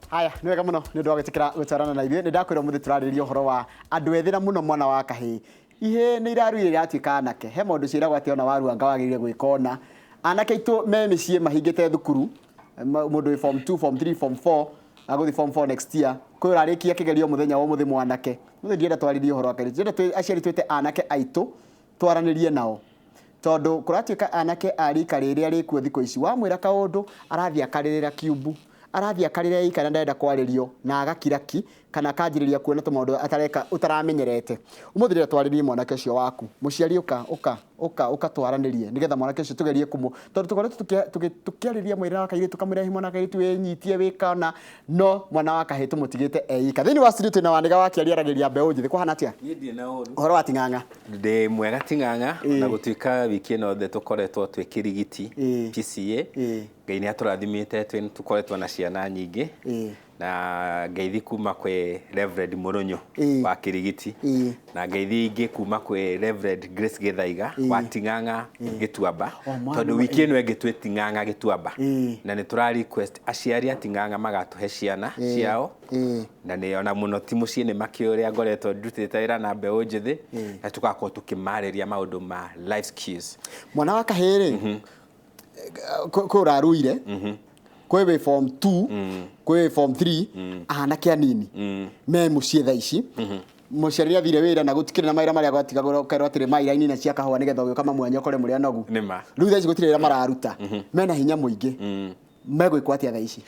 Haya, nĩ wega mũno nĩ ũndũ wa gwĩtĩkĩra gũtwarana na ithuĩ. Nĩ ndakwĩra ũmũthĩ tũrarĩrĩria ũhoro wa andũ ethĩ na mũno mwana wa kahĩĩ. Ihĩĩ nĩ iraruire iratuĩka anake. He maũndũ ciĩragwo atĩ ona waruanga wagĩrĩire gwĩka ũna. Anake aitũ me mĩciĩ mahingĩte thukuru, mũndũ wĩ form 2, form 3, form 4, agũthiĩ form 4 next year. Kwĩ ũrarĩkia kĩgerio mũthenya wa ũmũthĩ mwanake. Ũmũthĩ ndienda twarĩrie ũhoro wa kairĩtu. Ndĩrenda aciari twĩte anake aitũ twaranĩrie nao. Tondũ kũratuĩka anake a rika rĩrĩa rĩkuo thikũ ici, wamwĩra kaũndũ arathiĩ akarĩrĩra kiumbu, arathiĩ akarĩra ika na ndarenda kwarĩrio na agakira ki kana akanjĩrĩria kuona tũmaũndũ atareka ũtaramenyerete. Ũmũthĩ ndĩrenda twarĩrie mwanake ũcio waku. Mũciari ũka, ũka, ũka, ũka twaranĩrie nĩgetha mwanake ũcio tũgerie kũmũ, tondũ tũkoretwo tũkĩarĩria mwana wa kairĩtu tũkamwĩra ĩ mwana wa kairĩtu wĩnyitie wĩka ũna, no mwana wa kahĩĩ tũmũtigĩte e ika. Thĩinĩ wa studio twĩna Wanĩga wa Kĩaria aragĩria mbeũ njĩthĩ. Kũhana atĩa? Niĩ ndirĩ na ũru. Ũhoro wa Ting'ang'a? Ndĩ mwega Ting'ang'a, ona gũtuĩka wiki ĩno yothe tũkoretwo twĩ Kĩrigiti PCEA, Ngai nĩ atũrathimĩte tũkoretwo na ciana nyingĩ na ngeithi kuma kwĩ Reverend Mũrũnyũ wa Kĩrigiti na ngeithi ingĩ kuma kwĩ Reverend Grace Gĩthaiga wa Ting'ang'a Gĩtuamba, tondũ wiki ĩno ĩngĩ twĩ Ting'ang'a Gĩtuamba na nĩ tũra request aciari a Ting'ang'a magatũhe ciana ciao na nĩ ona mũno ti mũciĩ nĩ makĩũĩ ũrĩa ngoretwo ndutĩte wĩra na mbeũ njĩthĩ na tũgakorwo tũkĩmarĩria maũndũ ma life skills. Mwana wa kahĩĩ rĩ, kwĩ ũraruire, kwĩ wĩ form 2, kwĩ wĩ form 3, anake anini me mũciĩ thaa ici, mũciari nĩ athire wĩra na gũtikĩrĩ na mawĩra marĩa gwatigagwo ũkerwo atĩrĩ maira inina cia kahũa nĩgetha ũgĩũka mamwanya ũkore mũrĩ anogu. Nĩ ma. Rĩu thaa ici gũtirĩ wĩra mararuta, mena hinya mũingĩ, megwĩkwo atĩa thaa ici?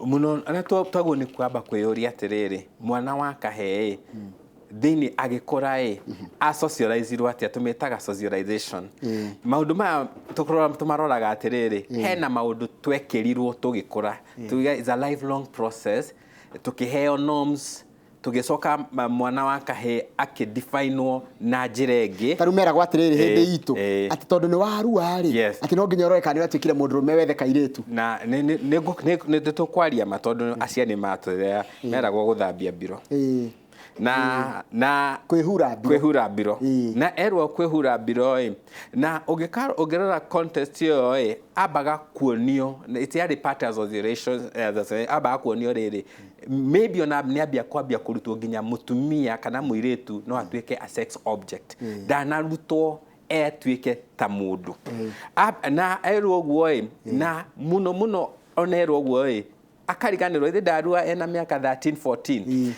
Mũno na twagwo nĩ kwamba kwĩyũria atĩrĩrĩ, mwana wa kahĩĩ thĩinĩ agĩkũra ĩ asocializirwo atĩa? Tũmĩtaga socialization. Maũndũ maya tũmaroraga atĩrĩrĩ, hena maũndũ twekĩrirwo tũgĩkũra, tuge it's a lifelong process, tũkĩheo norms, tũgĩcoka mwana wa kahĩĩ akĩdefinwo na njĩra ĩngĩ. Ta rĩu meragwo atĩrĩrĩ hĩndĩ itũ atĩ tondũ nĩ warua rĩ, atĩ no nginya ũrore kana nĩ ũratuĩkire mũndũrũme wethe kairĩtu. Na nĩ tũkwaria ma tondũ aciari matwĩra meragwo gũthambia mbiro na kwĩhura mbiro. Kwĩhura mbiro. Na erwo kwĩhura mbiro ĩ, na ũngĩrora context ĩyo ĩ, ambaga kuonio ĩtiarĩ part of association, ambaga kuonio rĩrĩ, maybe ona nĩ ambia kwambia kũrutwo nginya mũtumia kana mũirĩtu no atuĩke a sex object, ndanarutwo etuĩke ta mũndũ. Na erwo ũguo ĩ, na mũno mũno ona erwo ũguo ĩ, akariganĩrwo ithe ndarua ena mĩaka 13 14,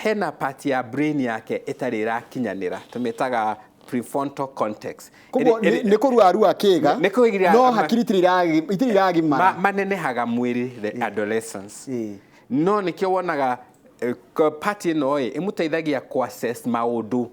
hena part ya brain yake ĩtarĩ ĩrakinyanĩra, tũmĩtaga prefrontal cortex. Koguo nĩ kũrua arua kĩga, Nĩ kũigira- no hakiri itirĩ iragimara. Manenehaga mwĩrĩ the adolescence, no nĩkĩo wonaga part ĩno ĩ ĩmũteithagia kũ assess maũndũ,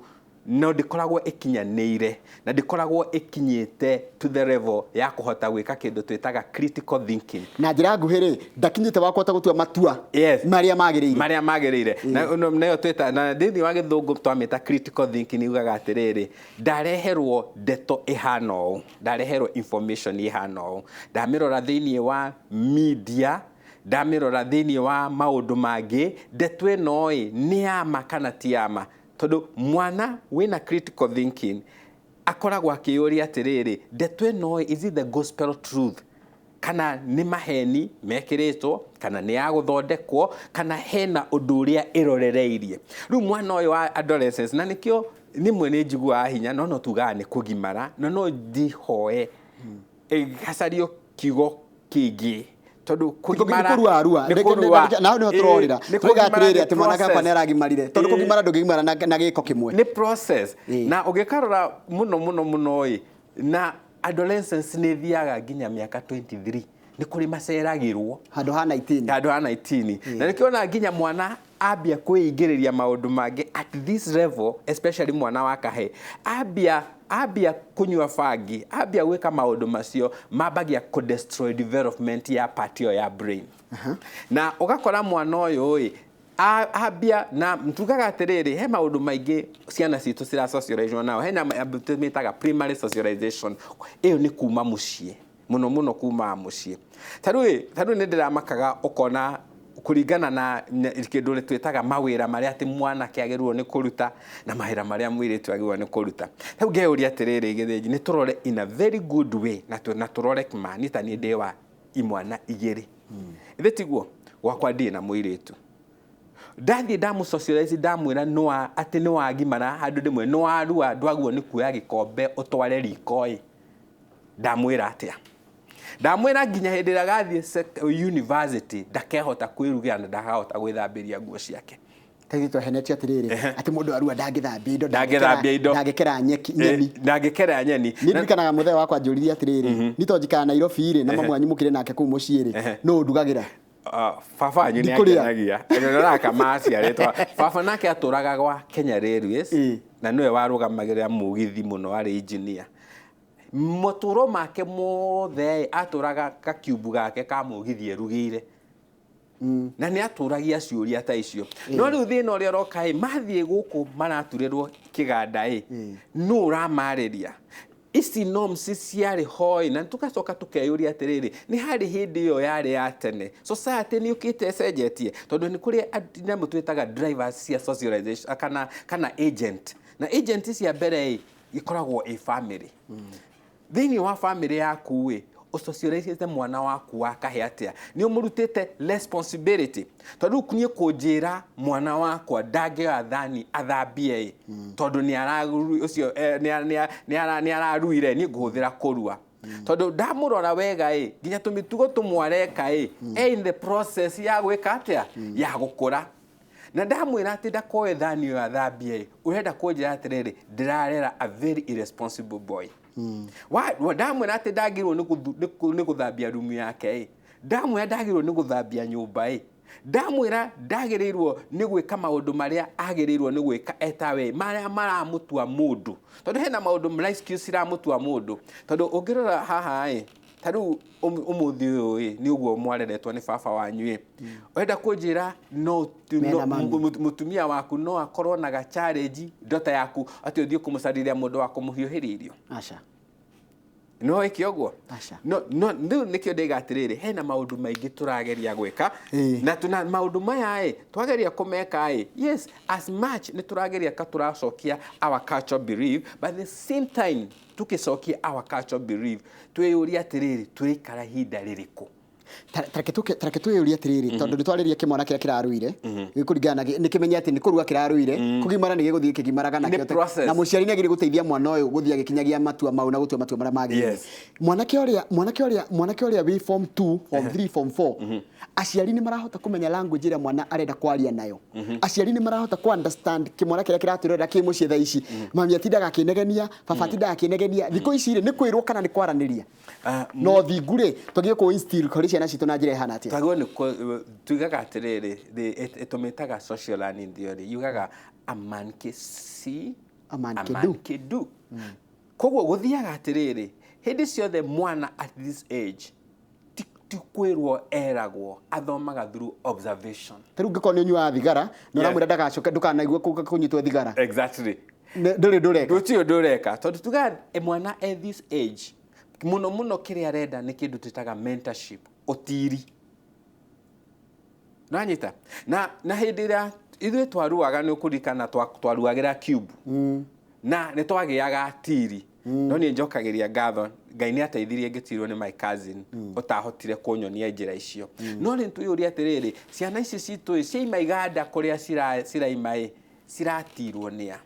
no ndĩkoragwo ĩkinyanĩire na ndĩkoragwo ĩkinyĩte to the level ya kũhota gwĩka kĩndũ twĩtaga critical thinking. Na njĩra nguhĩ rĩ, ndakinyĩte wa kũhota gũtua matua marĩa magĩrĩire. Marĩa magĩrĩire. Na nayo twĩta na thĩinĩ wa gĩthũngũ twamĩta critical thinking, yugaga atĩrĩrĩ, ndareherwo ndeto ĩhana ũũ, ndareherwo information ĩhana ũũ, ndamĩrora thĩinĩ wa media, ndamĩrora thĩinĩ wa maũndũ mangĩ, ndeto ĩno ĩ nĩ ya ma kana ti ya ma? Tondũ mwana wĩna critical thinking akoragwo akĩyũria atĩrĩrĩ, ndeto ĩno ĩ, is it the gospel truth kana nĩ maheni mekĩrĩtwo, kana nĩ ya gũthondekwo, kana hena ũndũ ũrĩa ĩrorereirie? Rĩu mwana ũyũ wa adolescence, na nĩkĩo rĩmwe nĩ njiguaga hinya, no tugaga nĩ kũgimara, na no ndihoe hacario kiugo kĩngĩ, tondũ kũgimara nĩ kũrua. Nĩ kũrua. Na hau nĩho tũrorĩra. Nĩ Tũroiga kũgimara. Atĩrĩrĩ, Nĩ atĩ mwanake akwa process. nĩ aragimarire, tondũ kũgimara ndũngĩgimara na gĩko kĩmwe. Nĩ process. Na ũngĩkarora mũno mũno mũno ĩ, na adolescence nĩ ĩthiaga nginya mĩaka 23, nĩ kũrĩ maceragĩrwo. Handũ ha 19. Handũ ha 19. Na nĩkĩo nginya mwana ambia kwĩingĩrĩria maũndũ mangĩ at this level, especially mwana wa kahĩĩ ambia kũnyua bangi, ambia gwĩka maũndũ macio mambagia kũ destroy development ya part ĩyo ya brain, na ũgakora mwana ũyũ ĩ ambia na tugaga atĩrĩrĩ, he maũndũ maingĩ ciana citũ cira socialize nao. Hena tũmĩtaga primary socialization, ĩyo nĩ kuma mũciĩ, mũno mũno kuma mũciĩ. Ta rĩu nĩ ndĩramakaga ũkona kũringana na kĩndũ twĩtaga mawĩra marĩa atĩ mwanake agĩrĩirwo nĩ kũruta na mawĩra marĩa mũirĩtu agĩrĩirwo nĩ kũruta. Rĩu ngeyũria atĩrĩrĩ, Gĩthĩnji, nĩ tũrore in a very good way na tũrore ma niĩ ta niĩ ndĩ wa imwana igĩrĩ, ithĩ tiguo? Gwakwa ndirĩ na mũirĩtu. Ndathiĩ ndamũ-socialize, ndamwĩra nĩ atĩ nĩ wagimara handũ ndĩmwe nĩ warua, ndwagĩrĩirwo nĩ kuoya gĩkombe ũtware riko ĩ. Ndamwĩra atĩa? Ndamwĩra nginya hĩndĩ ĩrĩa agathiĩ university ndakehota kwĩrugĩra na ndakahota gwĩthambĩria nguo ciake. Kaingĩ twahenetio atĩrĩrĩ, atĩ mũndũ arua ndangĩthambia indo, ndangĩthambia indo, ndangĩkera nyeki, nyeni. Ndangĩkera nyeni. Niĩ ndirikanaga mũthee wakwa anjũririe atĩrĩrĩ, ni to njikara Nairobi rĩ, na mamu wanyu mũkĩrĩ nake kũu mũciĩ rĩ, nũ ũndugagĩra? Baba wanyu nĩ akenagia ndoraga maciarĩtwo. Baba nake atũraga gwa Kenya Railways na nĩwe warũgamagĩrĩra mũgithi mũno, arĩ engineer. Matũro make mothe atũraga gakiumbu gake ka mũgithi erugĩire. Na nĩ atũragia ciũria ta icio. No rĩu thĩna ũrĩa ũroka ĩ, mathiĩ gũkũ maraturĩrwo kĩganda ĩ, nũ ũramarĩria? Ici norms ciarĩ ho ĩ, na tũgacoka tũkeyũria atĩrĩrĩ, nĩ harĩ hĩndĩ ĩyo yarĩ ya tene? Society nĩ yũkĩte ĩcenjetie, tondũ nĩ kũrĩ nyamũ twĩtaga drivers cia socialization kana agent. Na agent cia mbere ĩ, ĩkoragwo ĩ family. Thĩinĩ wa family yaku ĩ, ũsocializĩte mwana waku wa kahĩ atĩa? Nĩ ũmũrutĩte responsibility? Tondũ rĩu niĩ kũnjĩra mwana wakwa ndangĩoya thani athambie ĩ, tondũ ũcio nĩ araruire, niĩ ngũhũthĩra kũrua. Tondũ ndamũrora wega ĩ, nginya tũmĩtugo tũmwe areka ĩ, e in the process ya gwĩka atĩa? Ya gũkũra. Na ndamwĩra atĩ ndakoe thani ĩyo athambie ĩ, ũrenda kũnjĩra atĩrĩrĩ, ndĩrarera a very irresponsible boy. Ndamwĩra atĩ ndagĩrĩirwo nĩ gũthambia rumu yake ĩ, ndamwĩra ndagĩrĩirwo nĩ gũthambia nyũmba ĩ, ndamwĩra ndagĩrĩirwo nĩ gwĩka maũndũ marĩa agĩrĩirwo nĩ gwĩka etawe, marĩa maramũtua mũndũ. Tondũ hena maũndũ life skills iramũtua mũndũ. Tondũ ũngĩrora haha ĩ, ta rĩu ũmũthĩ ũyũ ĩ, nĩ ũguo mwareretwo nĩ baba wanyu ĩ. Ũrenda kũnjĩra no mũtumia waku no akorwo na ga challenge ndota yaku atĩ ũthiĩ kũmũcarĩria mũndũ wa kũmũhiũhĩria irio? Aca. No ĩke ũguo? Aca. No, no, rĩu nĩkĩo ndĩga atĩrĩrĩ, hena maũndũ maingĩ tũrageria gwĩka. Na tuna maũndũ maya ĩ, twageria kũmeka ĩ, yes, as much nĩ tũrageria ka tũracokia our culture belief, but at the same time tũkĩcokia our culture belief, twĩyũrie atĩrĩrĩ, tũraikara ihinda rĩrĩkũ? Tareke twĩyũrie atĩrĩrĩ, tondũ nĩ twarĩria kĩmwana kĩrĩa kĩraruire, gĩkũringana na nĩ kĩmenye atĩ nĩ kũrua kĩraruire, kũgimara nĩ gĩgũthiĩ gĩkĩgimaraga nakĩo. Na mũciari nĩ agĩrĩire gũteithia mwana ũyũ gũthiĩ agĩkinyagia matua mau na gũtua matua marĩa magĩrĩire. Mwanake ũrĩa wĩ form 2, form 3, form 4, aciari nĩ marahota kũmenya language ĩrĩa mwana arenda kwaria nayo. Aciari nĩ marahota kũ understand kĩmwana kĩrĩa kĩratwĩrorera kĩ mũciĩ thaa ici. Mami atindaga akĩnegenia, baba atindaga akĩnegenia. Thikũ ici rĩ, nĩ kwĩrwo kana nĩ kwaranĩria? No thingu rĩ, twagĩrĩirwo kũ instill kũrĩ ciana citũ na njĩra ĩhana atĩa? Twagĩrĩirwo nĩ tuigaga atĩrĩrĩ, tũmĩtaga social learning theory, yugaga a man can see, a man can do. Koguo gũthiaga atĩrĩrĩ, hĩndĩ ciothe mwana at this age ti kwĩrwo eragwo, athomaga through observation. Ta rĩu ũngĩkorwo nĩ ũnyuaga thigara, na ũramwĩra ndagacoke, ndũkanaigue kũnyitwo thigara. Exactly. Ndũrĩ ndũreka. Gũtirĩ ũndũ ũreka. Tondũ tugaga mwana at this age, mũno mũno kĩrĩa arenda nĩ kĩndũ twĩtaga mentorship, ũtiri. Nĩwanyita? Na hĩndĩ ĩrĩa ithuĩ twaruaga nĩ ũkũririkana twaruagĩra cube. Na nĩ twagĩaga tiri. No niĩ njokagĩria ngatho, Ngai nĩ ateithirie ngĩtirwo nĩ my cousin ũtahotire kũnyonia njĩra icio. No rĩu twĩyũrie atĩrĩrĩ, ciana ici citũ ĩ, ciaima iganda kũrĩa ciraima ĩ, ciratirwo nĩa?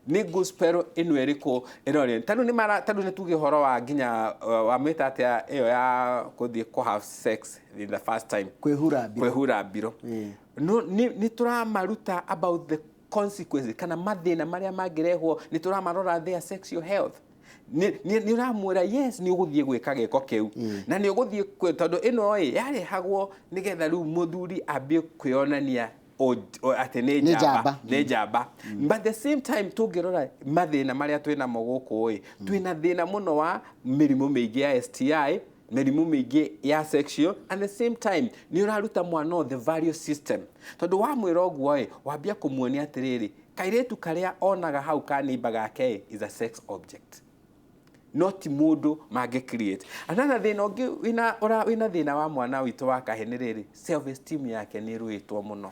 Nĩ gospel ĩno ĩrĩkũ ĩroria? Ta rĩu nĩ mara, ta rĩu nĩ tuge ũhoro wa nginya wamĩta atĩa ĩyo ya gũthiĩ kũ have sex in the first time. Kwĩhura mbiro. Kwĩhura mbiro. No, nĩ tũramaruta about the consequences kana mathĩna marĩa mangĩrehwo, nĩ tũramarora their sexual health. Nĩ ũramwĩra yes, nĩ ũgũthiĩ gwĩka gĩko kĩu. Na nĩ ũgũthiĩ tondũ ĩno ĩ yarehagwo nĩgetha rĩu mũthuri ambie kwĩonania atĩ nĩ njamba, nĩ njamba. But the same time tũngĩrora mathĩna marĩa twĩnamo gũkũ ĩ, twĩna thĩna mũno wa mĩrimũ mĩingĩ ya STI, mĩrimũ mĩingĩ ya sexual, at the same time nĩ ũraruta mwana the value system. Tondũ wamwĩra ũguo ĩ, wambia kũmuonia atĩrĩrĩ, kairĩtu karĩa onaga hau ka neighbor gake ĩ, is a sex object. No ti mũndũ mangĩ create. Another thĩna ũngĩ wĩna thĩna wa mwana witũ wa kahĩ nĩ rĩrĩ, self esteem yake nĩ ĩrũĩtwo mũno.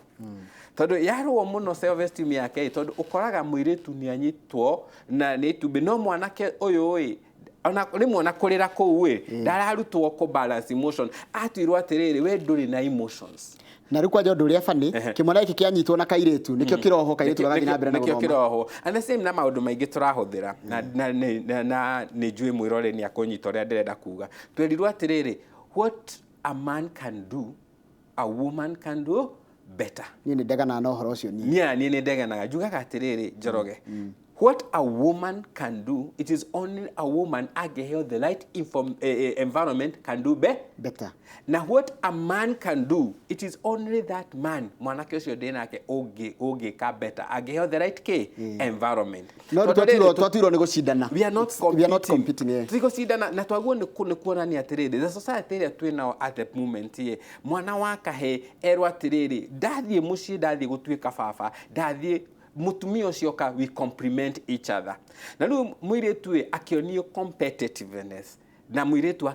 Tondũ yarũo mũno self esteem yake ĩ, tondũ ũkoraga mũirĩtu nĩ anyitwo na nĩ itumbĩ, no mwanake ũyũ ĩ, Ona rĩmwe ona kũrĩra kũu ĩ, ndararutwo kũ balance emotion. Atuirwo atĩrĩrĩ, we ndũrĩ na emotions. Na rĩu kwanja ũndũ ũrĩa bani kĩmwana gĩkĩ kĩanyitwo na kairĩtu nĩkĩo kĩroho, kairĩtu gagathiĩ na mbere na Nĩkĩo gũthoma. kĩroho. And the same na maũndũ maingĩ tũrahũthĩra na nĩ njũĩ mwĩrore nĩ akũnyita ũrĩa ndĩrenda kuga. Twerirwo atĩrĩrĩ, what a man can do, a woman can do better. Niĩ nĩ ndeganaga na ũhoro ũcio niĩ. Niĩ nĩ ndeganaga, njugaga atĩrĩrĩ, Njoroge, what a woman can do, it is only a woman angĩheo the right environment can do better. Na what a man can do, it is only that man, mwanake ũcio ndĩ nake, ũngĩka better angĩheo the right environment. No rĩu Tondũ rĩrĩ, twatuirwo nĩ gũcindana. We are not We are not competing. competing, yeah. Tigũcindana na twaguo nĩ kuonania atĩrĩrĩ, the society ĩrĩa twĩ nao at the moment ĩ, mwana wa kahĩ erwo atĩrĩrĩ, ndathiĩ mũciĩ, ndathiĩ gũtuĩka baba, ndathiĩ mũtumia ũcio ka we complement each other. Na rĩu mũirĩtu ĩ akĩonio competitiveness na mũirĩtu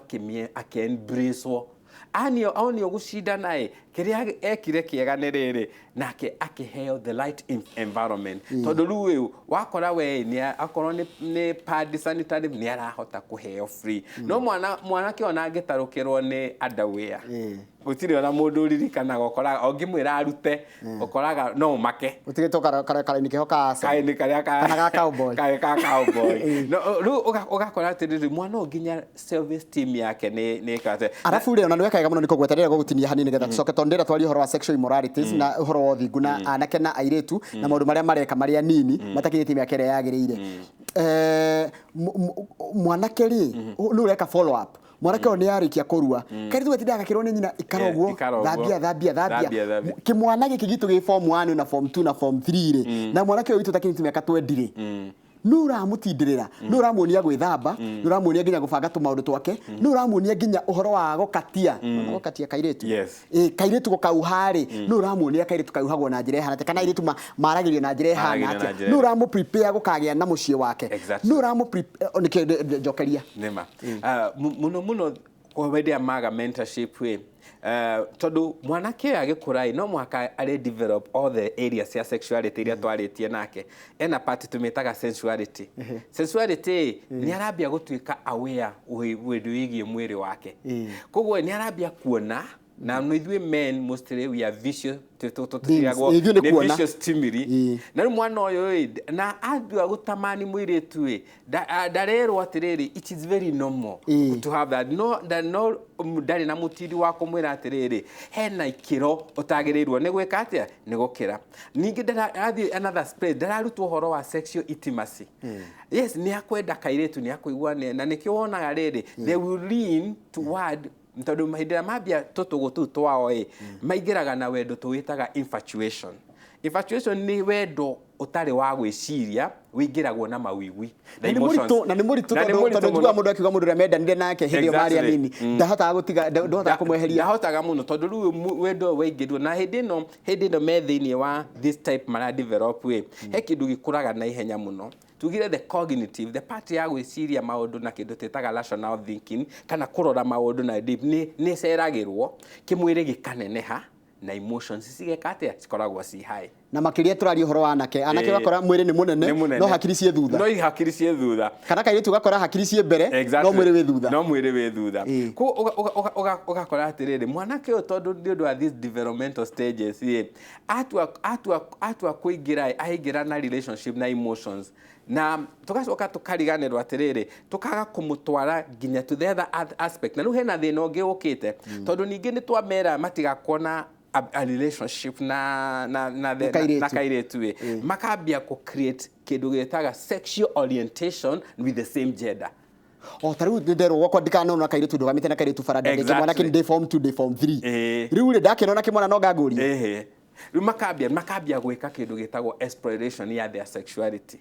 akĩ-embrace-wo, anio onio gũcindana ĩ, kĩrĩa ekire kĩega nĩ rĩrĩ, nake akĩheo the right environment, tondũ rĩu ĩ wakora we nĩ akorwo nĩ pad sanitary nĩ arahota kũheo free, no mwanake ona angĩtarũkĩrwo nĩ underwear, gũtirĩ ona mũndũ ũririkanaga. Ũkoraga ũngĩmwĩra arute, ũkoraga no ũmake. Ũtigĩtwo karaini keho ka Arsenal. Kaini karĩa ka Kana ga cowboy. Karĩa ka cowboy. No rĩu ũgakora atĩrĩrĩ, mwana ũyũ nginya self esteem yake nĩ ĩka Arabu rĩ, ona nĩ weka wega mũno nĩ kũgweta rĩrĩa gũgũtinia hanini nĩgetha tũcoke, tondũ ndĩrenda twarie ũhoro wa sexual immoralities na ũhoro wa ũthingu na anake na airĩtu na maũndũ marĩa mareka marĩa nini matakinyĩtie mĩaka ĩrĩa yagĩrĩire. Mwanake rĩ, nĩ ũreka follow up, mwanake ũyũ nĩ arĩkia kũrua, kairĩtu gatindaga gakĩrwo nĩ nyina, ikara ũguo, ikara ũguo. Thambia, thambia, Thambia, thambia. Thambia. Kĩmwana gĩkĩ gitũ gĩ form 1 na form 2 na form 3 rĩ, na mwanake ũyũ witũ ũtakinyĩtie mĩaka 20 rĩ, nĩ ũramũtindĩrĩra, nĩ ũramuonia gwĩthamba, nĩ ũramuonia nginya gũbanga tũmaũndũ twake, nĩ ũramuonia nginya ũhoro wa gũkatia. Ona gũkatia kairĩtu, Yes. ĩ kairĩtu gũkauha rĩ, nĩ ũramuonia kairĩtu kauhagwo na njĩra ĩhana atĩa, kana airĩtu maragĩrio na njĩra ĩhana Maragĩrio na atĩa, njĩra nĩ ũramũ prepare gũkagĩa na mũciĩ wake, nĩ ũramũ nĩkĩo njokeria. Nĩma. Mũno mũno kwa hĩndĩ ya maga mentorship ĩ, tondũ mwanake ũyũ agĩkũra ĩ, no mũhaka arĩ develop all the areas cia sexuality iria twarĩtie nake. Ena part tũmĩtaga sensuality. Sensuality ĩ, nĩ arambia gũtuĩka aware ũndũ wĩgiĩ mwĩrĩ wake. Koguo nĩ arambia kuona, na nĩ ithuĩ men mostly we are visual, tũtigagwo Ithuĩ nĩ kuona. Visual stimuli. Na rĩu mwana ũyũ ĩ, na atua gũtamani mũirĩtu ĩ, ndarerwo atĩrĩrĩ, it is very normal to have that. No no ndarĩ na mũtindi wa kũmwĩra atĩrĩrĩ, hena ikĩro ũtagĩrĩirwo nĩ gwĩka atĩa, nĩ gũkĩra. Ningĩ athiĩ another space, ndararutwo ũhoro wa sexual intimacy. Yes, nĩ akwenda kairĩtu, nĩ akũigua na nĩkĩo wonaga rĩrĩ, they will lean toward, tondũ hĩndĩ ĩrĩa mambia tũtũgũ tũu twao ĩ, maingĩraga na wendo tũwĩtaga infatuation. Infatuation nĩ wendo ũtarĩ wa gwĩciria, wĩingĩragwo na mawigwi Na the nĩ emotions. mũritũ, na nĩ mũritũ, Na nĩ tondũ mũritũ tondũ mũno. njiguaga mũndũ akiuga mũndũ ũrĩa mendanire nake hĩndĩ ĩyo marĩ anini ndahotaga gũtiga, ndũhotaga kũmweheria. Ndahotaga mũno, tondũ rĩu wendo ũyũ waingĩrwo na hĩndĩ ĩno me thĩinĩ wa this type mara develop ĩ, he kĩndũ gĩkũraga na ihenya mũno, tugire the cognitive, the part ya gwĩciria maũndũ na kĩndũ twĩtaga rational thinking, kana kũrora maũndũ na deep, nĩ ceragĩrwo kĩmwĩrĩ gĩkaneneha na emotions cigeka atĩa, cikoragwo ci high. Na makĩria tũraria ũhoro wa anake. Anake ũgakora mwĩrĩ nĩ mũnene, Nĩ mũnene. no hakiri ciĩ thutha. No hakiri ciĩ thutha. Kana kairĩtu ũgakora hakiri ciĩ mbere, no mwĩrĩ wĩ thutha. No mwĩrĩ wĩ thutha. Koguo ũgakora atĩrĩrĩ, mwanake ũyũ, tondũ nĩ ũndũ wa these developmental stages ĩ, atua kũingĩra ĩ, aingĩra na relationship na emotions, na tũgacoka tũkariganĩrwo atĩrĩrĩ, tũkaga kũmũtwara nginya to the other aspect. Na rĩu hena thĩna ũngĩ ũkĩte, tondũ ningĩ nĩ twamera matigakorwo a relationship na Na kairĩtu. Na kairĩtu ĩ, makambia kũ create kĩndũ gĩtaga sexual orientation with the same gender. O ta rĩu nderwo gwakwa ndikanona kairĩtu ndũgamĩte na kairĩtu bara, ndĩ kĩmwana kĩ ndĩ form 2, ndĩ form 3. Rĩu rĩ, ndakĩona kĩmwana no ngangũria. Ehe, rĩu makambia gwĩka kĩndũ gĩtagwo exploration ya their sexuality.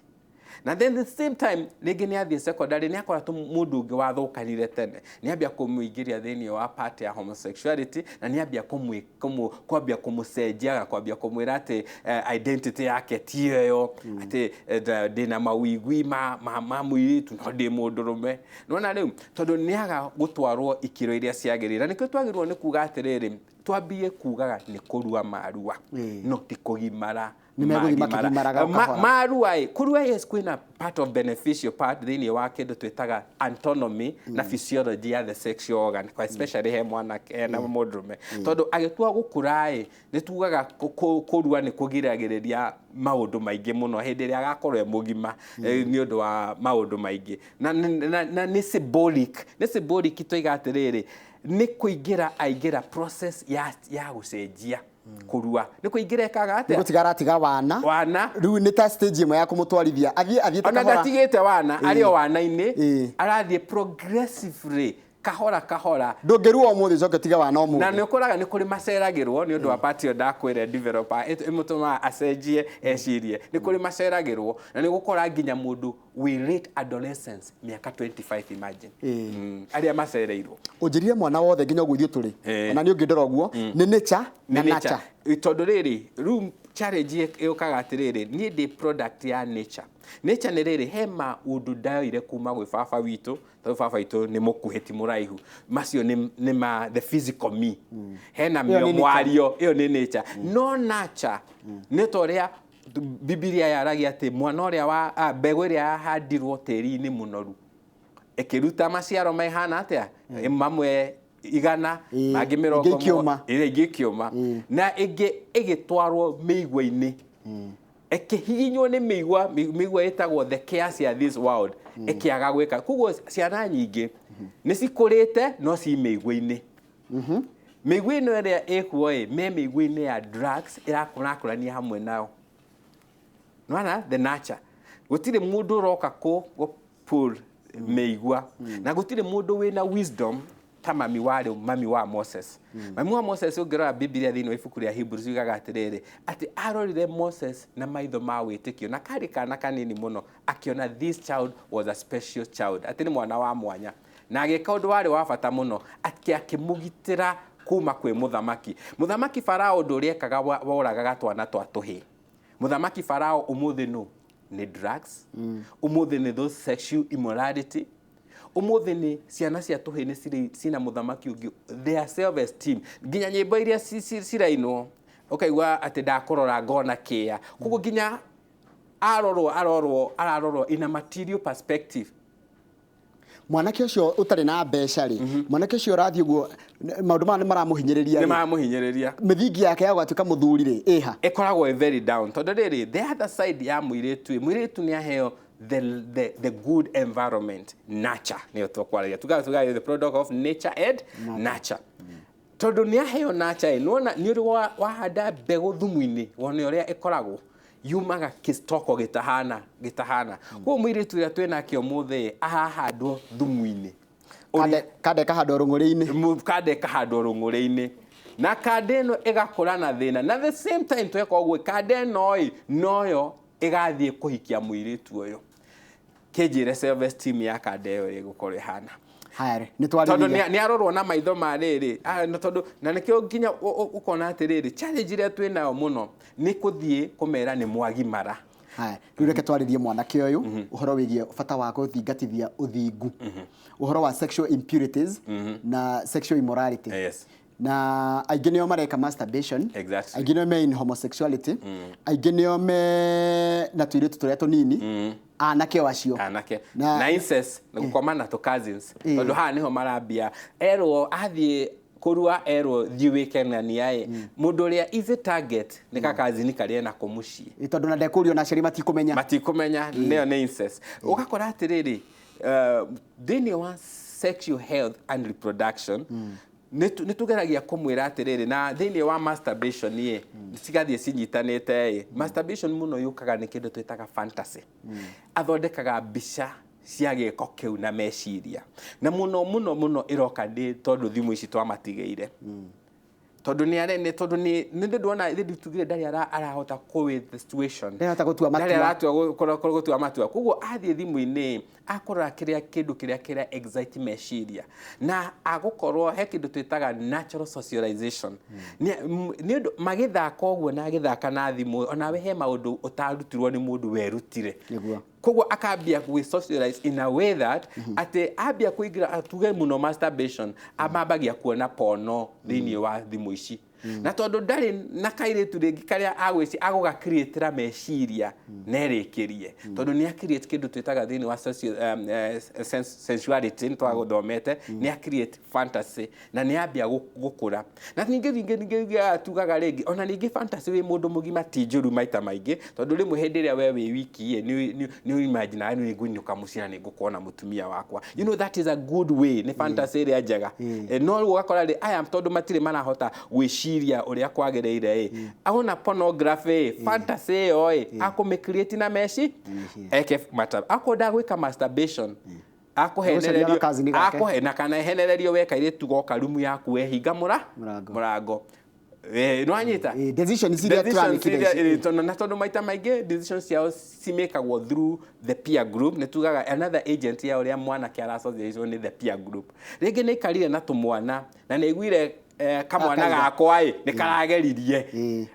Na then the same time rĩngĩ nĩ athiĩ secondary, nĩ akora tu mũndũ ũngĩ wathũkanire tene, nĩ ambia kũmũingĩria thĩinĩ wa part ya homosexuality, na nĩ ambia kwambia kũmũcenjia na kwambia kũmwĩra atĩ identity yake ti ĩyo, atĩ ndĩna mawigwi ma mũirĩtu no ndĩ mũndũrũme. Nĩwona rĩu, tondũ nĩ aga gũtwarwo ikĩro iria ciagĩrĩire, na nĩkĩo twagĩrĩirwo nĩ kuga atĩrĩrĩ, Twambie kugaga nĩ kũrua marua, no ti kũgimara. Nĩ megũthiĩ makĩgimaraga o kahora. Marua ĩ kũrua, yes, kwĩna part of beneficial part thĩinĩ wa kĩndũ twĩtaga anatomy na physiology ya the sexual organ, especially he mwanake na mũndũrũme, tondũ agĩtua gũkũra ĩ, nĩ tugaga kũrua nĩ kũgiragĩrĩria maũndũ maingĩ mũno hĩndĩ ĩrĩa agakorwo e mũgima, nĩ ũndũ wa maũndũ maingĩ na nĩ symbolic, nĩ symbolic. Tũiga atĩrĩrĩ, nĩ kũingĩra aingĩra process ya gũcenjia. Kũrua nĩ kũingĩra ĩkaga nĩ atĩa? Gũtiga aratiga wana. Wana. Rĩu nĩ ta stage ĩmwe ya kũmũtwarithia athiĩ athiĩte ona kahora. Ndatigĩte wana, arĩ o wana-inĩ. Arathiĩ progressively, kahora kahora. Ndũngĩrua ũmũthĩ ũcoke ũtige wana Na ũmũthĩ. nĩ ũkoraga nĩ kũrĩ maceragĩrwo nĩ ũndũ wa part ĩyo ndakwĩra developer ĩmũtũmaga acenjie ecirie. Nĩ kũrĩ maceragĩrwo na nĩ gũkora nginya mũndũ wĩ late adolescence, mĩaka 25, imagine. Arĩa macereirwo. Ũnjĩrire mwana wothe nginya ũguo ithuĩ tũrĩ, ona niĩ ũngĩndora ũguo, nĩ nature na Nĩ nature. Nature. Tondũ rĩrĩ, rĩu challenge ĩũkaga atĩrĩrĩ, niĩ ndĩ product ya nature. Nature nĩ rĩrĩ, he maũndũ ndaoire kuma gwĩ baba witũ, tondũ baba witũ nĩ mũkuhĩ ti mũraihu. Macio nĩ ma the physical me. Hena Ĩyo nĩ nature. Mwario ĩyo nĩ nature, no nature nĩ ta ũrĩa Bibilia yaragia atĩ mwana ũrĩa wa mbegũ ĩrĩa yahandirwo tĩri-inĩ mũnoru ĩkĩruta maciaro maihana atĩa? Mamwe 100, mangĩ mĩrongo Ingĩ ikĩũma. Ĩrĩa ingĩ ikĩũma, na ĩngĩ ĩgĩtwarwo mĩigua-inĩ, ĩkĩhihinywo nĩ mĩigua. Mĩigua ĩtagwo the cares ya this world, ĩkĩaga gwĩka. Koguo ciana nyingĩ nĩ cikũrĩte no ci mĩigua-inĩ. Mĩigua ĩno ĩrĩa ĩkuo ĩ me mĩigua-inĩ ya drugs ĩrakũrakũrania hamwe nao. Nwana the nature, gũtirĩ mũndũ ũroka kũ pull mĩigua, na gũtirĩ mũndũ wĩna wisdom ta mami warĩ mami wa Moses. Mami wa Moses, ũngĩrora Bibilia thĩinĩ wa ibuku rĩa Hebrews, yugaga atĩrĩrĩ, atĩ arorire Moses na maitho ma wĩtĩkio, na karĩ kana kanini mũno akĩona this child was a special child, atĩ nĩ mwana wa mwanya, na agĩka ũndũ warĩ wa bata mũno, atĩ akĩmũgitĩra kuma kwĩ mũthamaki Farao. Ũndũ ũrĩa ekaga woragaga twana twa tũhĩĩ. Mũthamaki Farao ũmũthĩ nũ? Nĩ drugs. Ũmũthĩ nĩ those sexual immorality. Ũmũthĩ nĩ ciana cia tũhĩĩ nĩ cirĩ cina mũthamaki ũngĩ, their self esteem, nginya nyĩmbo iria cirainwo ũkaigua atĩ ndakũrora ngona kĩa. Koguo nginya arorwo arorwo ararorwo in a material perspective. Mwanake ũcio ũtarĩ na mbeca rĩ, mwanake ũcio ũrathiĩ ũguo, maũndũ maya nĩ maramũhinyĩrĩria nĩ rĩ, maramũhinyĩrĩria. Mĩthingi yake ya gũgatuĩka mũthuri rĩ, ĩha? Ĩkoragwo ĩ very down, tondũ rĩrĩ, the other side ya mũirĩtu ĩ, mũirĩtu nĩ aheo the good environment, nature nĩyo tũkwaragia, tugaga the product of nature and nature. Tondũ nĩ aheo nature ĩ, nĩwona nĩ ũrĩ wahanda mbegũ thumu-inĩ, wone ũrĩa ĩkoragwo yumaga kĩstoko gĩtahana gĩtahana. Koguo mũirĩtu ũrĩa twĩnake ũmũthĩ arahandwo thumu-inĩ. Kande kahandwo rũng'ũrĩ-inĩ. Kande ĩkahandwo rũng'ũrĩ-inĩ, na kande ĩno ĩgakũra na thĩna, na the same time tweka ũguo, kande ĩno ĩ noyo ĩgathiĩ kũhikia mũirĩtu ũyũ. Kĩnjĩre self esteem ya kande ĩyo ĩgũkorwo ĩhana? Haya rĩ, nĩ Tondũ twarĩrĩria. Nĩ arorwo na maitho ma rĩrĩ, na tondũ na nĩkĩo nginya ũkona atĩrĩrĩ, challenge ĩrĩa twĩ nayo mũno nĩ kũthiĩ kũmera nĩ mwagimara. Haya, rĩu reke twarĩrie mwanake ũyũ ũhoro wĩgiĩ bata wa gũthingatithia ũthingu, ũhoro wa sexual impurities na sexual immorality. Na aingĩ nĩo mareka masturbation, aingĩ nĩo me in homosexuality, aingĩ nĩo me na tũirĩtu tũrĩa tũnini, anake o acio. Anake na incest, na gũkoma na tũ cousins. Tondũ haha nĩho marambia erwo athiĩ kũrua, erwo thiĩ wĩkenania ĩ, mũndũ ũrĩa easy target nĩ kakazini karĩa enako mũciĩ. Ĩ, tondũ na ndekũrio na aciari matikũmenya. Matikũmenya. Nĩyo nĩ incest. Ũgakora atĩrĩrĩ, thĩinĩ wa sexual health and reproduction nĩ tũgeragia kũmwĩra atĩrĩrĩ, na thĩinĩ wa masturbation ĩ cigathiĩ cinyitanĩte ĩ, masturbation mũno yũkaga nĩ kĩndũ twĩtaga fantasy. Athondekaga mbica cia gĩko kĩu na meciria, na mũno mũno mũno ĩroka nĩ tondũ thimũ ici twamatigĩire, tondũ nĩ are nĩ tondũ nĩ ndona rĩu tugire ndarĩ arahota kũ with the situation. Ndarahota gũtua matua. Ndarĩ aratua gũtua matua. Koguo athiĩ thimũ-inĩ akũrora kĩrĩa kĩndũ kĩrĩa kĩrĩa excite meciria, na agũkorwo he kĩndũ twĩtaga natural socialization. Nĩ ũndũ magĩthaka ũguo na agĩthaka na thimũ, onawe he maũndũ ũtarutirwo nĩ mũndũ werutire. Koguo akambia gwĩ socialize in a way that atĩ ambia kũingĩra, tuge mũno masturbation, amambagia kuona pono thĩinĩ wa thimũ ici, na tondũ ndarĩ na kairĩtu rĩngĩ karĩa agwĩci agũgacreatĩra meciria nerĩkĩrie, tondũ nĩ acreate kĩndũ twĩtaga thĩinĩ wa sensuality, nĩ twagũthomete, nĩ acreate fantasy na nĩ ambia gũkũra. Na ningĩ tugaga rĩngĩ ona ningĩ fantasy wĩ mũndũ mũgima ti njũru maita maingĩ, tondũ rĩmwe hĩndĩ ĩrĩa we wĩ wiki ĩ, nĩ imagine nĩ ngũinũka mũciĩ na nĩ ngũkuona mũtumia wakwa, you know that is a good way, nĩ fantasy ĩrĩa njega. No rĩu ũgakora rĩ aya tondũ matirĩ marahota gwĩciria ũrĩa kwagĩrĩire ĩ, ona pornography ĩ, fantasy ĩyo ĩ akũmĩ na meci eke akorwo ndagwĩka masturbation, Gũcaria gakazi gake. Akũhe na kana ehenererio we kairĩtu goka rumu yaku wehinga mũrango. Mũrango. Nĩwanyita? Decisions iria Decisions tũramĩkire iria- ici. Na tondũ maita maingĩ decisions ciao cimĩkagwo through the peer group, nĩ tugaga another agent ya ũrĩa mwanake arasocializwo nĩ the peer group. Rĩngĩ nĩ aikarire na tũmwana na nĩ aiguire kamwana Akaiga. gakwa ĩ nĩ karageririe.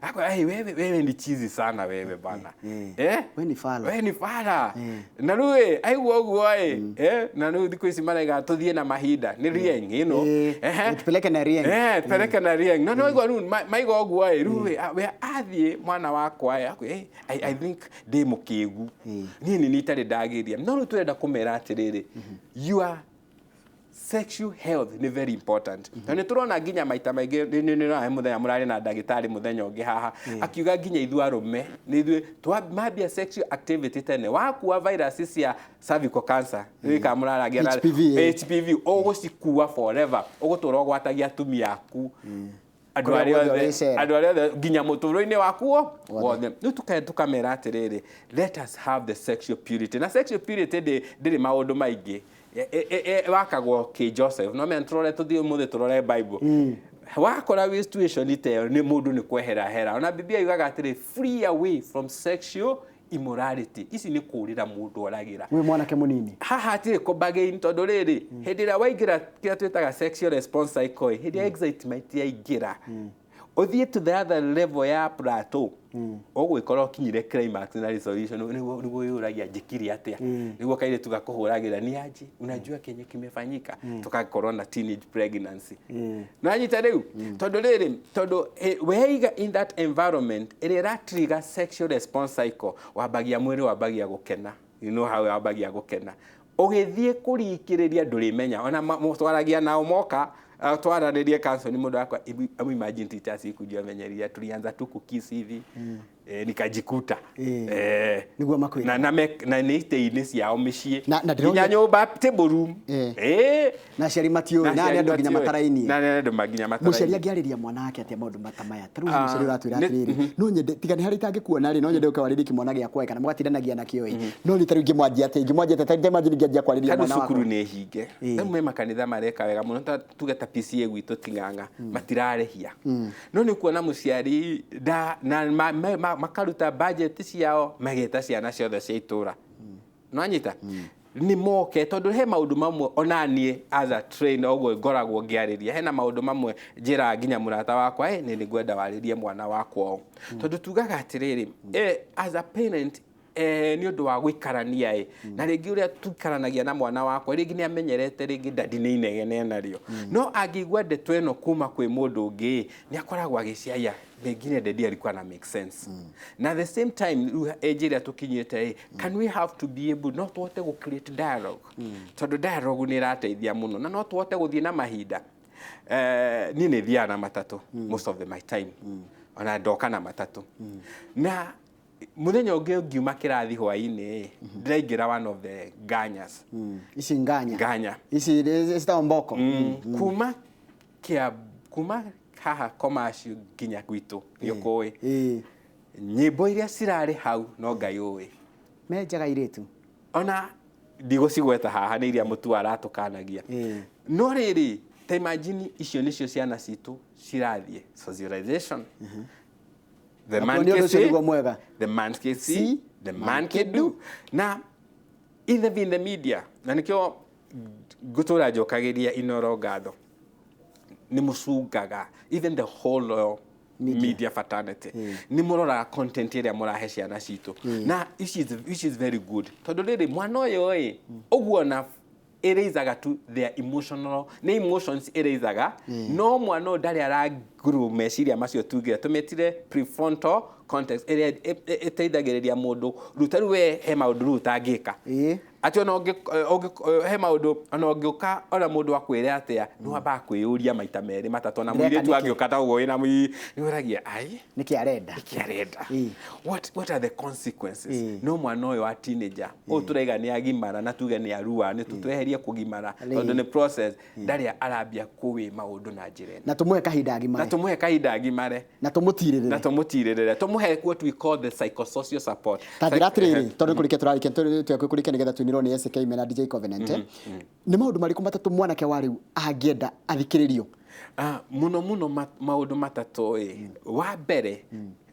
Akwĩra, "Hey, wewe ni chizi sana wewe bana." Eh? We ni fala. We ni fala. Na rĩu ĩ aigua ũguo ĩ, na rĩu thikũ ici maraiga tũthiĩ na mahinda nĩ rieng. Ehe. Tupeleke na rieng. Tupeleke na rieng. No no igua rĩu maigua ũguo ĩ, rĩu ĩ, we athiĩ mwana wakwa ĩ, akwĩ, "Hey, I think ndĩ mũkĩgu. Niĩ nĩ itarĩ ndagĩria." No rĩu tũrenda kũmera atĩrĩrĩ, your sexual health nĩ very important, na nĩ tũrona nginya maita maingĩ nĩ mũthenya mũrarĩ na ndagĩtarĩ mũthenya ũngĩ haha akiuga nginya ithuĩ arũme nĩ ithuĩ mambia sexual activity tene wakua virus cia cervical cancer nĩ kana mũraragia na HPV, HPV ũgũcikua forever, ũgũtũra ũgwatagia atumia aku, andũ Kũrĩa arĩa guothe othe ũrĩcera. Andũ arĩa othe nginya mũtũrũ-inĩ waku wothe. Rĩu tukamera atĩrĩrĩ, let us have the sexual purity, na sexual purity ndĩrĩ maũndũ maingĩ. Wakagwo kĩ Joseph no mena tũrore, tũthiĩ ũmũthĩ tũrore Bible. Wakora wĩ situation ta ĩyo, nĩ mũndũ nĩ kwehera hera. Ona Biblia yugaga atĩrĩ, "Flee away from sexual immorality." Ici nĩ kũrĩra mũndũ oragĩra. Wĩ mwanake mũnini. Haha hatirĩ kũbagain, tondũ rĩrĩ hĩndĩ ĩrĩa waingĩra kĩrĩa twĩtaga sexual response cycle, hĩndĩ ya excitement yaingĩra, ũthiĩ to the other level ya plateau, ũgwĩkora ũkinyire climax na resolution, nĩguo wĩyũragia njĩkire atĩa, nĩguo kairĩtu gakũhũragĩra ni aje, unajua kenye kimefanyika, tugakorwo na teenage pregnancy. Nanyita rĩu, tondũ rĩrĩ tondũ weiga in that environment ĩrĩa ĩratrigger sexual response cycle, wambagia mwĩrĩ wambagia gũkena, you know how wambagia gũkena ũgĩthiĩ kũrikĩrĩria ndũrĩmenya. Ona twaragia nao moka twaranĩrie counseling, mũndũ akwa, "Hebu imagine teacher, sikujua menyeria, tulianza tu kukiss hivi, nikajikuta." Nĩguo makwĩra. Na nĩ itĩ-inĩ ciao mĩciĩ Na ndĩrona- nginya nyũmba table room. Na aciari matiũĩ, na nĩ andũ nginya matiũĩ. matarainie. Na nĩ andũ nginya matarainie. Mũciari angĩarĩria mwana wake atĩa maũndũ ta maya? Ta rĩu he mũciari ũratwĩra atĩrĩrĩ, no nyende tiga nĩ harĩa itangĩkuona rĩ, no nyende ũke warĩrie kĩmwana gĩakwa ĩ, kana mũgatindanagia nakĩo ĩ, no nĩ ta rĩu ingĩmwanjia atĩa, ingĩmwanjia atĩa? Ta imagine ingĩanjia kwarĩria Tondũ mwana wakwa. Cukuru nĩ hinge rĩu, me makanitha mareka wega mũno, ta tuge ta PCA gwitũ Ting'ang'a matirarĩhia, no nĩ kuona mũciari na makaruta budget ciao mageta ciana ciothe cia itũra nanyita nĩ moke, tondũ he maũndũ mamwe ona niĩ as a trainer ũguo ngoragwo ngĩarĩria, hena maũndũ mamwe njĩraga nginya mũrata wakwa, nĩ ngwenda warĩrie mwana wakwa ũũ, tondũ tugaga atĩrĩrĩ, as a parent, nĩ ũndũ wa gũikarania ĩ na rĩngĩ ũrĩa tuikaranagia na mwana wakwa, rĩngĩ nĩ amenyerete rĩngĩ dadi nĩ inegene narĩo, no angĩigua ndeto ĩno kuma kwĩ mũndũ ũngĩ ĩ, nĩ akoragwo agĩciaia pengine daddy alikuwa na make sense. Na the same time rĩu age ĩrĩa tũkinyĩte ĩ, can we have to be able, no tũhote gũ create dialogue, tondũ dialogue nĩ ĩrateithia mũno na no tũhote gũthiĩ na mahinda. Niĩ nĩ thiaga na matatũ most of the my time, ona ndoka na matatũ, na mũthenya ũngĩ ngiuma kĩrathi hwaĩ-inĩ ndĩraingĩra one of the nganyas. Ici nganya. Nganya. Ici citagwo mboko. Kuma kia kuma haha commercial nginya gwitũ nĩ ũkũĩ, nyĩmbo iria cirarĩ hau no Ngai ũĩ. Menjaga irĩtu. Ona ndigũcigweta haha, nĩ iria mũtu aratũkanagia. No rĩrĩ, ta imagine icio nĩcio ciana citũ cirathiĩ socialization. The man Nakuo nĩ ũndũ can ũcio see, nĩguo mwega. The man can see, See, the man can do. Na even in the media, na nĩkĩo ngũtũra njokagĩria Inoro ngatho, nĩ mũcungaga even the whole media fraternity nĩ mũroraga content ĩrĩa mũrahe ciana citũ na which is very good, tondũ rĩrĩ mwana ũyũ ĩ ũguo na ĩraisaga to their emotional, nĩ emotions ĩraisaga, no mwana ũyũ ndarĩ aragrow meciria macio tugire tũmĩtire prefrontal cortex ĩrĩa ĩteithagĩrĩria mũndũ rĩu ta rĩu we he maũndũ rĩu ũtangĩka atĩ ona he maũndũ ona ũngĩũka ona mũndũ akwĩre atĩa, nĩ wambaga kwĩyũria maita merĩ matatũ, ona Ndĩreka mũirĩtu nĩkĩ? angĩũka ta ũguo wĩna nĩ ũragia ai Nĩkĩ arenda? Nĩkĩ arenda? What are the consequences? No mwana ũyũ wa teenager ũyũ tũraiga nĩ agimara na tuge nĩ arua, nĩ tũtweherie kũgimara tondũ nĩ process, ndarĩ arambia kũwĩ maũndũ na njĩra ĩno. Na tũmũhe kahinda Na agimare. tũmũhe kahinda agimare. Na tũmũtirĩrĩre. Na tũmũtirĩrĩre, tũmũhe what we call the psychosocial support. Ta njĩra atĩrĩrĩ, tondũ nĩ kũrĩkia tũrarĩkia, twekũrĩkia nĩgetha tũinĩrwo nĩ SK mena DJ Covenant, nĩ maũndũ marĩkũ matatũ mwanake wa rĩu angĩenda athikĩrĩrio? Ah, mũno mũno maũndũ matatũ ĩ. Wa mbere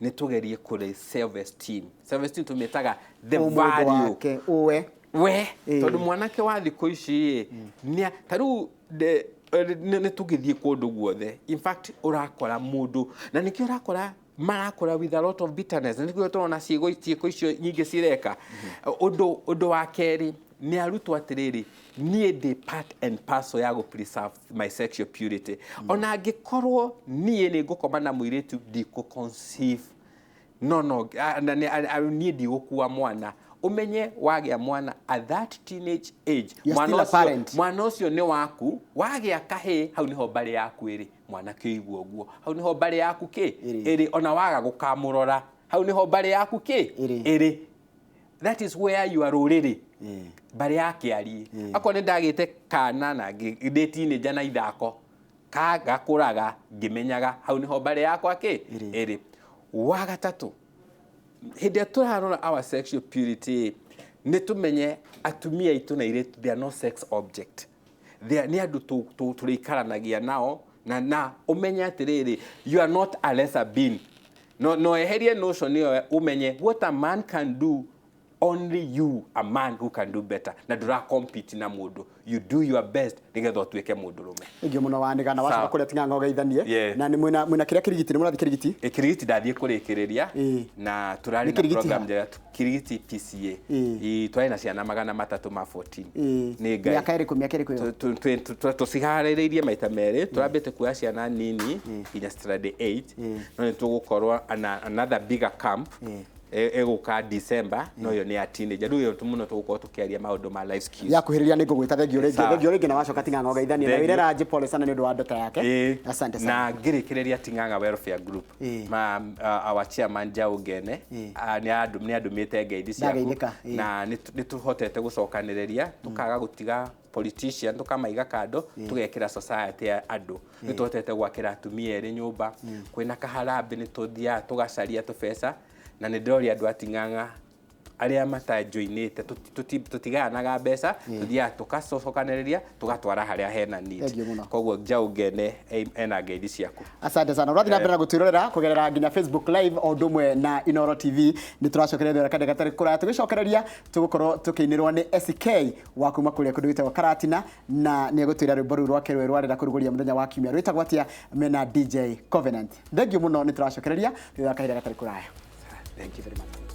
nĩ tũgerie kũrĩ self esteem. Self esteem tũmĩtaga the Ũmũndũ value wake ũwe. We tondũ mwanake wa thikũ ici ĩ ta rĩu nĩ tũgĩthiĩ kũndũ guothe, in fact ũrakora mũndũ na nĩkĩo ũrakora marakora with a lot of bitterness, na nĩkĩo tũrona ciĩko icio nyingĩ cireka. Ũndũ wa kerĩ nĩ arutwo atĩrĩrĩ, niĩ ndĩ part and parcel ya gũ preserve my sexual purity. Ona angĩkorwo niĩ nĩ ngũkoma na mũirĩtu ndikũ conceive, no niĩ ndigũkua mwana. Ũmenye wagĩa mwana at that teenage age, You're mwana still a ũcio- parent. mwana ũcio nĩ waku. Wagĩa kahĩĩ, hau nĩho mbarĩ yaku ĩrĩ. Mwanake ũigua ũguo, hau nĩho mbarĩ yaku kĩ Ĩrĩ. ĩrĩ. Ona waga gũkamũrora, hau nĩho mbarĩ yaku kĩ Ĩrĩ. ĩrĩ. That is where you are rũrĩrĩ mbarĩ ya kĩarie. Akorwo nĩ ndagĩte kana na ndĩ teenager na ithako gakũraga ngĩmenyaga hau nĩho mbarĩ yakwa kĩ Ĩrĩ. ĩrĩ. Wa gatatũ, hĩndĩ ĩrĩa tũrarora our sexual purity, nĩ tũmenye atumia aitũ na airĩtu, they are not sex object. They are, nĩ andũ tũrĩikaranagia nao na ũmenye atĩrĩrĩ, you are not a lesser being. No eherie notion ĩyo, ũmenye what a man can do, only you a man who can do better, na ndũra compete na mũndũ. You do your best nĩgetha ũtuĩke mũndũrũme. Ĩngĩ mũno wanĩgana wacoka Sawa. kũrĩa ting'ang'a ũgeithanie. Na nĩ mwĩna kĩrĩa kĩrigiti, nĩ mũrathiĩ kĩrigiti? Ĩ, Kĩrigiti ndathiĩ kũrĩkĩrĩria na tũrarĩ Nĩ na Kĩrigiti program ha? njega Kĩrigiti PCA. Ĩ, twarĩ na ciana 314. Nĩ Ngai. Mĩaka ĩrĩkũ, mĩaka ĩrĩkũ ĩyo? Tũciharĩrĩirie maita merĩ. Tũrambĩte kuoya ciana nini nginya standard 8, no nĩ tũgũkorwo another bigger camp ĩgũka December, no ĩyo nĩ ya teenager. Rĩu ĩyo mũno tũgũkorwo tũkĩaria maũndũ ma life skills. Yakuhĩrĩria nĩ ngũgwĩta. Thengiũ rĩngĩ. Sawa. Thengiũ rĩngĩ na wacoka ting'ang'a ũgeithanie na Thengiũ. wĩre Ranji pole sana nĩ ũndũ wa ndota yake. Asante sana. Na ngĩrĩkĩrĩria, Ting'ang'a Welfare Group, ma our chairman Njau Ngene, nĩ andũmĩte ngeithi ciaku. Ndageithĩka, ĩĩ. Na nĩ tũhotete gũcokanĩrĩria, tũkaga gũtiga politician, tũkamaiga kando, tũgekĩra society ya andũ. Nĩ tũhotete gwakĩra atumia erĩ nyũmba. Kwĩna kaharambĩ nĩ tũthiaga tũgacaria tũbeca, na nĩ ndĩroria andũ a Ting'ang'a arĩa matajoinĩte, tũtigayanaga mbeca, tũthiaga tũgacokanĩrĩria tũgatwara harĩa hena need. Thengiũ mũno. Koguo Njau Ngene ena ngeithi ciaku. Asante sana. Ũrathiĩ na mbere na gũtwĩrorera kũgerera nginya Facebook Live o ũndũ ũmwe na Inoro TV. Nĩ tũracokereria kahinda gatarĩ kũraya. Tũgĩcokereria tũgũkorwo tũkĩinĩrwo nĩ SK wa kuma kũrĩa kũndũ gwĩtagwo Karatina, na nĩ egũtwĩra rwĩmbo rũu rwake rwerũ arenda kũrugũria mũthenya wa kiumia rwĩtagwo atĩa mena DJ Covenant. Thengiũ mũno, nĩ tũracokereria thutha wa kahinda gatarĩ kũraya. Thank you very much.